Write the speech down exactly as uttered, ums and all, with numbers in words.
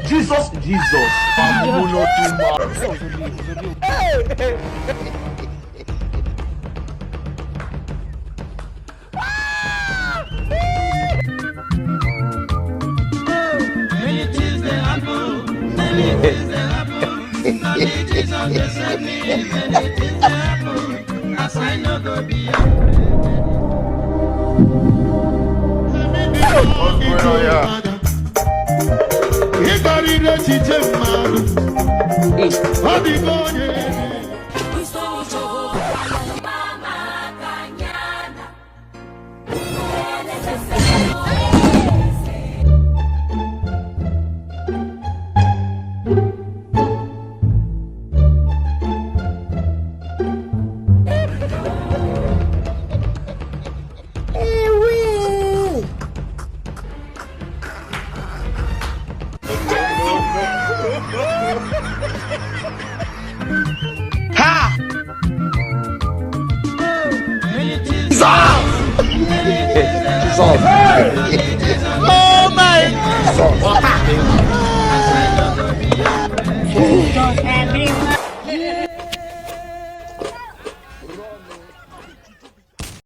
Jesus, Jesus. Àmúná tún máa. Many things they happen. Many things they happen. Only Jesus they save me. Many things they happen. As I no go be. What's going on here? Ị karịrị echiche mmadụ. Ọ dị ka onye Ha! Jesus! Jesus! Oh my! Jesus!